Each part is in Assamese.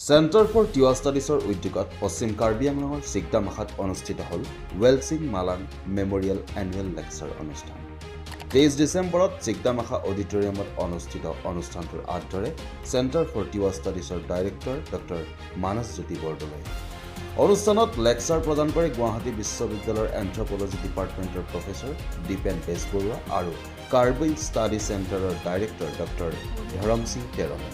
চেণ্টাৰ ফৰ তিৱা ষ্টাডিজৰ উদ্যোগত পশ্চিম কাৰ্বি আংলঙৰ চিকদামাখাত অনুষ্ঠিত হ'ল Welsing Malang memorial annual lecture অনুষ্ঠান। 23 ডিচেম্বৰত চিকদামাখা অডিটৰিয়ামত অনুষ্ঠিত অনুষ্ঠানটোৰ আঁত ধৰে চেণ্টাৰ ফৰ তিৱা ষ্টাডিজৰ ডাইৰেক্টৰ ডক্টৰ মানসজ্যোতি বৰদলৈ। অনুষ্ঠানত লেকচাৰ প্ৰদান কৰে গুৱাহাটী বিশ্ববিদ্যালয়ৰ এন্থ্ৰপলজি ডিপাৰ্টমেণ্টৰ প্ৰফেচৰ দীপেন বেজবৰুৱা আৰু কাৰ্বি ষ্টাডি চেণ্টাৰৰ ডাইৰেক্টৰ ডক্টৰ ধৰমসিং টেৰণে।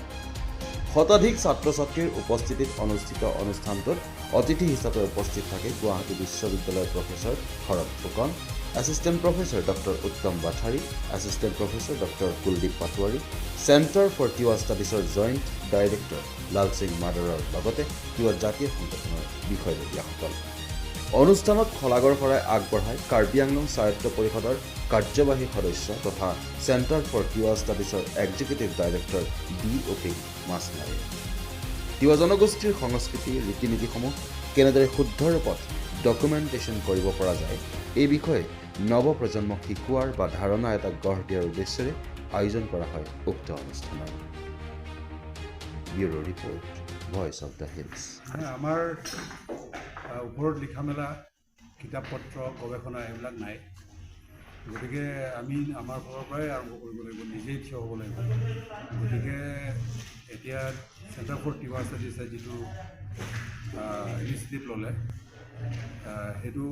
শতাধিক ছাত্ৰ ছাত্ৰীৰ উপস্থিতিত অনুষ্ঠিত অনুষ্ঠানটোত অতিথি হিচাপে উপস্থিত থাকে গুৱাহাটী বিশ্ববিদ্যালয়ৰ professor Sarat Phukan, assistant professor doctor Uttam Bathari, assistant professor doctor Kuldeep Patowary, centre for Tiwa ষ্টাডিজৰ জইণ্ট ডাইৰেক্টৰ লালসিং মাদৰৰ লগতে তিৱা জাতীয় সংগঠনৰ বিষয়ববীয়াসকল। অনুষ্ঠানত শলাগৰ শৰাই আগবঢ়াই কাৰ্বি আংলং স্বায়ত্ত পৰিষদৰ কাৰ্যবাহী সদস্য তথা চেণ্টাৰ ফৰ তিৱা ষ্টাডিজৰ executive director D O' P মাছনাৰে। তিৱা জনগোষ্ঠীৰ সংস্কৃতি, ৰীতি নীতিসমূহ কেনেদৰে শুদ্ধ ৰূপত ডকুমেণ্টেশ্যন কৰিব পৰা যায়, এই বিষয়ে নৱ প্ৰজন্মক শিকোৱাৰ বা ধাৰণা এটা গঢ় দিয়াৰ উদ্দেশ্যেৰে আয়োজন কৰা হয় উক্ত অনুষ্ঠানৰ। Bureau report, voice of the hills. মানে আমাৰ ওপৰত লিখা মেলা কিতাপ পত্ৰ, গৱেষণা এইবিলাক নাই। গতিকে আমি আমাৰ ফালৰ পৰাই আৰম্ভ কৰিব লাগিব, নিজেই থিয় হ'ব লাগিব। গতিকে এতিয়া চেণ্টাৰ ফৰ তিৱা ষ্টাডিজে যিটো ইনিচিয়েটিভ ল'লে, সেইটো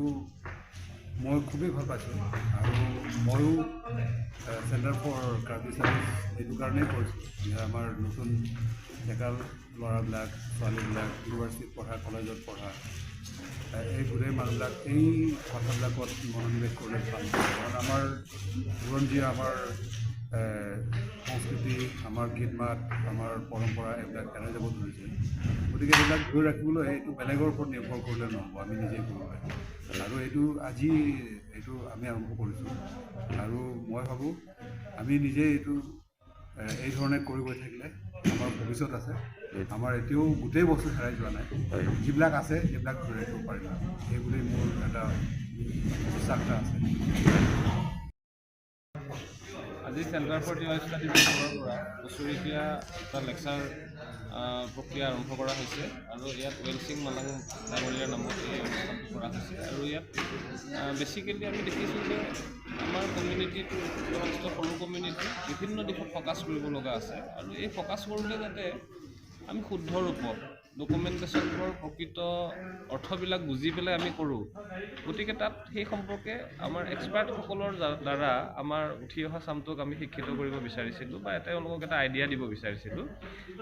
মই খুবেই ভাল পাইছোঁ আৰু ময়ো চেণ্টাৰ ফৰ কাৰ্বি ষ্টাডিজ সেইটো কাৰণেই কৰিছোঁ যে আমাৰ নতুন ডেকা ল'ৰাবিলাক, ছোৱালীবিলাক, ইউনিভাৰ্চিটিত পঢ়া, কলেজত পঢ়া এই গোটেই মানুহবিলাক এই কথাবিলাকত মনোনিৱেশ কৰিলে ভাল হ'ব। কাৰণ আমাৰ বুৰঞ্জী, আমাৰ সংস্কৃতি, আমাৰ গীত মাত, আমাৰ পৰম্পৰা এইবিলাক হেৰাই যাব ধৰিছে। গতিকে এইবিলাক ধৰি ৰাখিবলৈ এইটো বেলেগৰ ওপৰত নিৰ্ভৰ কৰিলে নহ'ব, আমি নিজেই কৰিব লাগিব। আৰু এইটো আজি এইটো আমি আৰম্ভ কৰিছোঁ আৰু মই ভাবোঁ আমি নিজেই এইটো এই ধৰণে কৰি গৈ থাকিলে আমাৰ ভৱিষ্যত আছে। আমাৰ এতিয়াও গোটেই বস্তু হেৰাই যোৱা নাই, যিবিলাক আছে সেইবিলাক ধৰি ৰাখিব পাৰিম, সেইবুলি মোৰ এটা বিশ্বাস এটা আছে। আজি চেণ্টাৰ ফৰ তিৱা ষ্টাডিজৰ ফালৰ পৰা বছৰেকীয়া এটা লেকচাৰ প্ৰক্ৰিয়া আৰম্ভ কৰা হৈছে আৰু ইয়াত ৱেলছিং মালাং ডাঙৰীয়াৰ নামত এই অনুষ্ঠানটো কৰা হৈছে। আৰু ইয়াত বেচিকেলি আমি দেখিছোঁ যে আমাৰ কমিউনিটিটো যথেষ্ট সৰু কমিউনিটি, বিভিন্ন দিশত ফ'কাছ কৰিব লগা আছে। আৰু এই ফ'কাছ কৰোঁতে যাতে আমি শুদ্ধ ৰূপত ডকুমেণ্টেশ্যনবোৰৰ প্ৰকৃত অৰ্থবিলাক বুজি পেলাই আমি কৰোঁ, গতিকে তাত সেই সম্পৰ্কে আমাৰ এক্সপাৰ্টসকলৰ দ্বাৰা আমাৰ উঠি অহা চামটোক আমি শিক্ষিত কৰিব বিচাৰিছিলোঁ বা তেওঁলোকক এটা আইডিয়া দিব বিচাৰিছিলোঁ।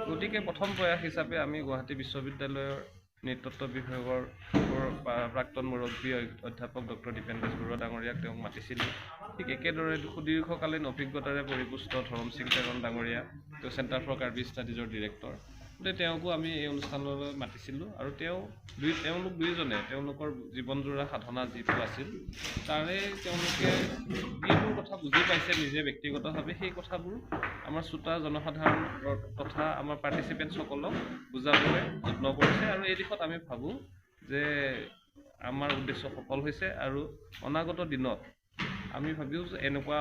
গতিকে প্ৰথম প্ৰয়াস হিচাপে আমি গুৱাহাটী বিশ্ববিদ্যালয়ৰ নৃতত্ব বিভাগৰ প্ৰাক্তন মুৰব্বী অধ্যাপক ডক্টৰ দীপেন বেজবৰুৱা ডাঙৰীয়াক তেওঁক মাতিছিলোঁ। ঠিক একেদৰে সুদীৰ্ঘকালীন অভিজ্ঞতাৰে পৰিপুষ্ট ধৰম সিং টেৰণ ডাঙৰীয়া, তেওঁ চেণ্টাৰ ফৰ কাৰ্বি ষ্টাডিজৰ ডিৰেক্টৰ, গতিকে তেওঁকো আমি এই অনুষ্ঠানলৈ মাতিছিলোঁ। আৰু তেওঁ দুই তেওঁলোক দুয়োজনে তেওঁলোকৰ জীৱনজোৰা সাধনা যিটো আছিল, তাৰে তেওঁলোকে যিবোৰ কথা বুজি পাইছে নিজে ব্যক্তিগতভাৱে, সেই কথাবোৰ আমাৰ শ্ৰোতা জনসাধাৰণ তথা আমাৰ পাৰ্টিচিপেণ্টছসকলক বুজাবলৈ যত্ন কৰিছে। আৰু এই দিশত আমি ভাবোঁ যে আমাৰ উদ্দেশ্য সফল হৈছে আৰু অনাগত দিনত আমি ভাবিছোঁ যে এনেকুৱা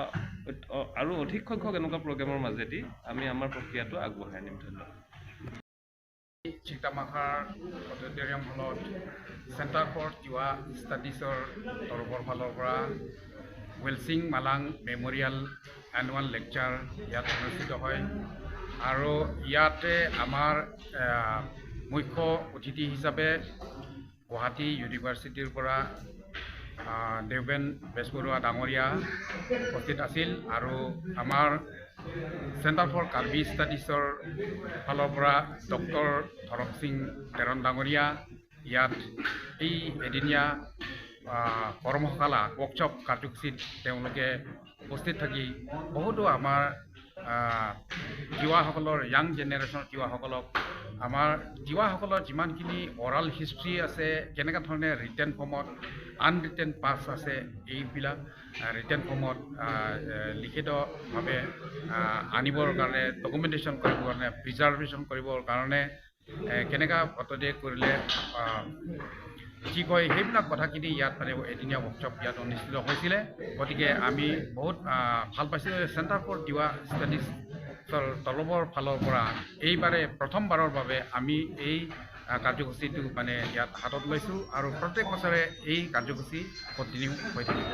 আৰু অধিক সংখ্যক এনেকুৱা প্ৰগ্ৰেমৰ মাজেদি আমি আমাৰ প্ৰক্ৰিয়াটো আগবঢ়াই নিম। ধন্যবাদ। চিকদামাখাৰ অডিটৰিয়াম হলত চেণ্টাৰ ফৰ তিৱা ষ্টাডিজৰ তৰফৰ ফালৰ পৰা ৱেলছিং মালাং মেমৰিয়েল এনুৱেল লেকচাৰ ইয়াত অনুষ্ঠিত হয়। আৰু ইয়াতে আমাৰ মুখ্য অতিথি হিচাপে গুৱাহাটী ইউনিভাৰ্চিটিৰ পৰা দেৱেন বেজবৰুৱা ডাঙৰীয়া উপস্থিত আছিল আৰু আমাৰ চেণ্টাৰ ফৰ কাৰ্বি ষ্টাডিজৰ ফালৰ পৰা ডক্টৰ ধৰম সিং তেৰণ ডাঙৰীয়া ইয়াত এই এদিনীয়া কৰ্মশালা, ৱৰ্কশ্বপ কাৰ্যসূচীত তেওঁলোকে উপস্থিত থাকি বহুতো আমাৰ তিৱাসকলৰ, য়াং জেনেৰেশ্যনৰ তিৱাসকলক আমাৰ তিৱাসকলৰ যিমানখিনি অৰাল হিষ্ট্ৰী আছে, কেনেকুৱা ধৰণে ৰিটেন ফৰ্মত, আনৰিটেন পাষ্ট আছে, এইবিলাক ৰিটেন ফৰ্মত লিখিতভাৱে আনিবৰ কাৰণে, ডকুমেণ্টেশ্যন কৰিবৰ কাৰণে, প্ৰিজাৰ্ভেশ্যন কৰিবৰ কাৰণে কেনেকুৱা পদ্ধতিৰে কৰিলে কি কয়, সেইবিলাক কথাখিনি ইয়াত মানে এদিনীয়া ৱৰ্কশ্বপ ইয়াত অনুষ্ঠিত হৈছিলে। গতিকে আমি বহুত ভাল পাইছিলোঁ। চেণ্টাৰ ফৰ তিৱা ষ্টাডিজ তৰফৰ ফালৰ পৰা এইবাৰে প্ৰথমবাৰৰ বাবে আমি এই কাৰ্যসূচীটো মানে ইয়াত হাতত লৈছোঁ আৰু প্ৰত্যেক বছৰে এই কাৰ্যসূচী কণ্টিনিউ হৈ থাকিব।